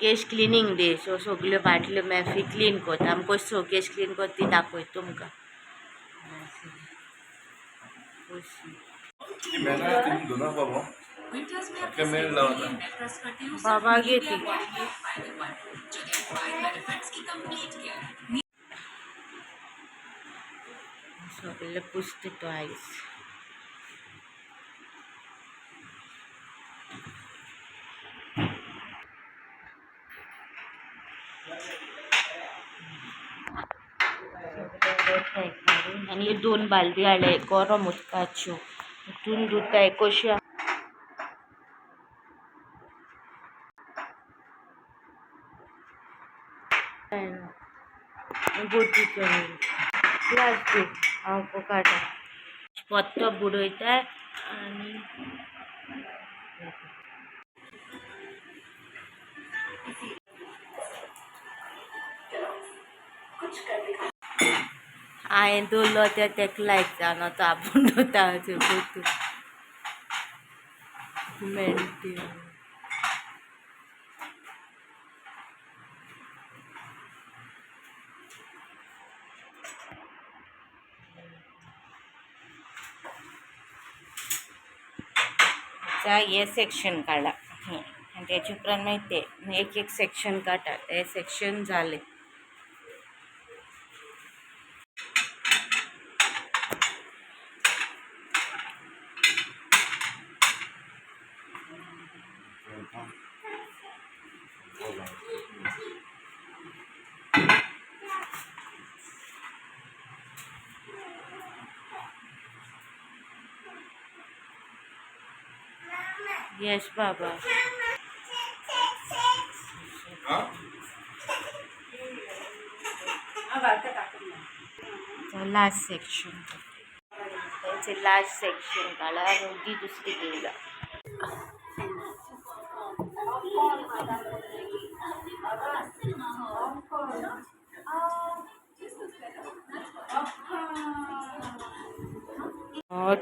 केश cleaning day, so सगल्यो बाटल्यो मॅफी clean करता. आमी कशी शोकेश क्लीन करता ती दाखयता तुमकां. बाबा घेती. सगळे पुसता तो आयज. आनी दोन बालदी हाडले गरम उदकाच्यो, तितून धुताय कशी. बोटीचो ग्लास दी, हांव काडटा. पत्तो बुडयता आनी हांवें दवरलो ते तेका लायक जावना, तो आपूण दवरता बोतू मेणटी. हे सेक्शन काडला आनी तेजे उपरांत मागीर ते एक एक सेक्शन काडटा. ते सेक्शन जालें. यस बाबा. लास्ट सेक्शन, त्याचे लास्ट सेक्शन काढला आणि ती दुसरी गेला.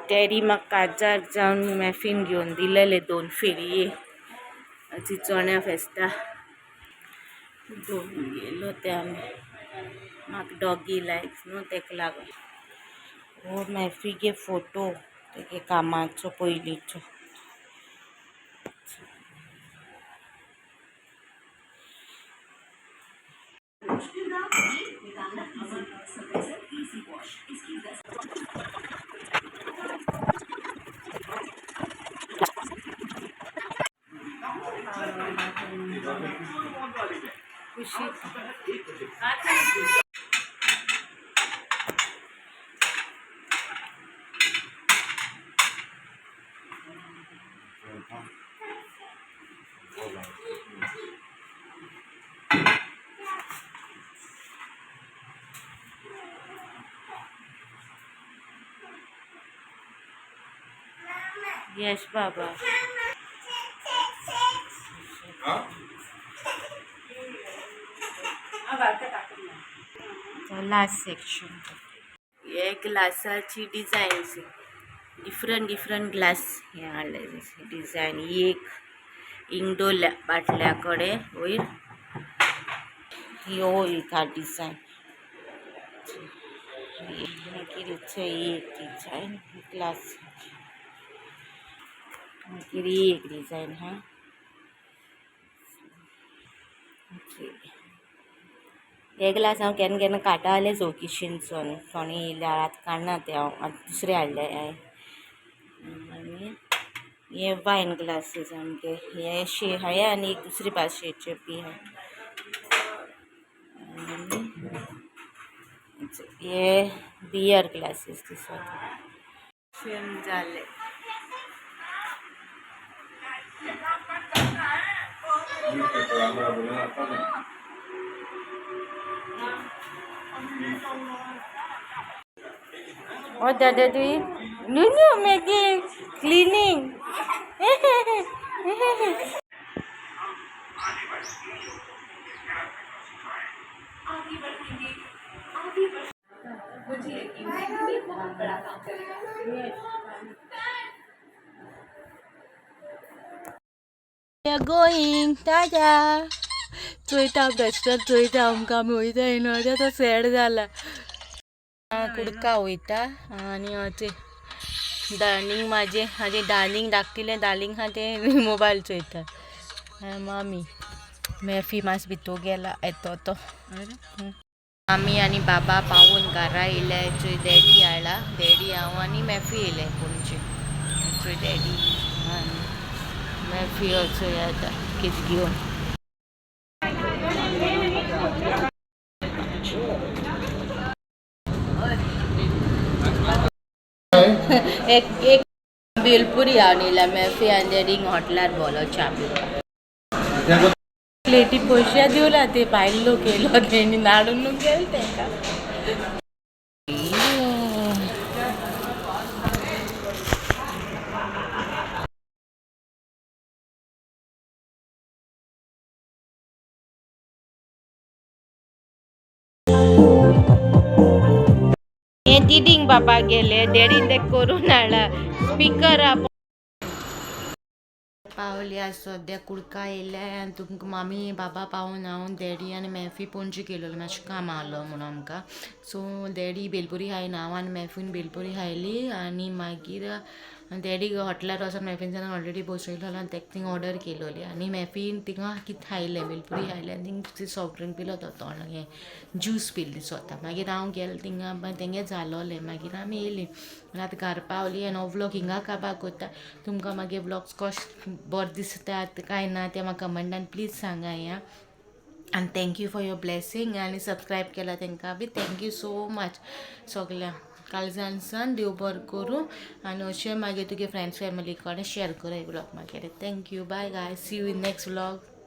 टेरी म्हाका काजार जावन मॅफीन घेवन दिलेले दोन फेरये चिचोण्या फेस्ता दोन गेलो ते आमी. म्हाका डॉगी लायक्स न्हू, तेका लागून. हो मॅफी गे फोटो तेगे कामाचो पयलींचो. खुशी. यस बाबा. Last section. हे ग्लासाची डिझायन्स, डिफरंट डिफरंट ग्लास हे हाडले डिझायन. ही एक इंगडोल्या बाटल्या कडेन वयर ह्यो एक डिझायन. मागीर ही एक डिझायन ग्लास. मागीर ही एक डिझायन हा. हे ग्लास हांव केन्ना केन्ना काडटालें चौकिशीनसून, कोणी येयल्यार. आतां काडना ते हांव, आतां दुसरे हाडले हांवें. आनी हे वायन ग्लासीस आमगे हे शे हाय आनी एक दुसरी भाशेचे बी आहाय. आनी हे बियर ग्लासीस दिसता. सेम जाले. What Dada doing? No, no, Maggie, cleaning. We are going. Tada. चोयता बेश्टात चोयता आमकां आमी वयता येयना तो सॅड जाला. कुडका वयता आनी अशें डार्लींग म्हाजें म्हाजें डार्लींग धाकटिलें डार्लींग आहा तें मोबायल चोयता. मामी मॅफी मातसो भितू गेला येतो तो. मामी आनी बाबा पावून घरा येयले. चोय डॅडी हाडला, डॅडी हांव आनी मॅफी येयले पणजे. चोय डॅडी आनी मॅफी चोय आतां कितें घेवन. एक एक भेलपुरी हांव येयला. मॅफी आनी डॅडीक हॉटलार भोलो च्या पिवपाक. प्लेटी पयशे दिवला ते भायलो लोक येयलो तेणी नाडून गेले तेका. हे दिदींक बाबा गेले, डॅडीन ते करून हाडला स्पिकर. पावली आज सद्या कुडका येयल्या आनी तुमकां मामी बाबा पावून हांव डॅडी आनी मॅफी पणजे गेलोलो, मातशें काम आहलो म्हणून आमकां. सो डॅडी भेलपुरी खायना, हांव आनी मॅफीन भेलपुरी खायली आनी मागीर डॅडी हॉटेलार वचोन मॅफीन ऑलरेडी बसयलो आनी तेका थिंग ऑर्डर केलोली आनी मॅफीन थिंगा कितें खायलें, भेलपुरी खायलें आनी थिंग सॉफ्ट ड्रिंक पिलो तो तोंड हें ज्यूस पिली स्वता. मागीर हांव गेलें थिंगा तेंगे जालोलें, मागीर आमी येयलीं. आतां घरा पावली आनी हो व्लॉग हिंगा काबार कोत्ता. तुमकां मागीर व्लॉग्स कशें बरें दिसतात काय ना तें म्हाका कमेंटान प्लीज सांगा या. आनी thank you for your blessing आनी सबस्क्रायब केला तांकां बी thank you so much. सगल्यांक काळजानसान देव बरें करूं आनी अशें मागीर तुगे फ्रेंड्स फॅमिली कडेन शेअर कर हे व्लॉग मागीर. Thank you, bye guys, see you in next vlog.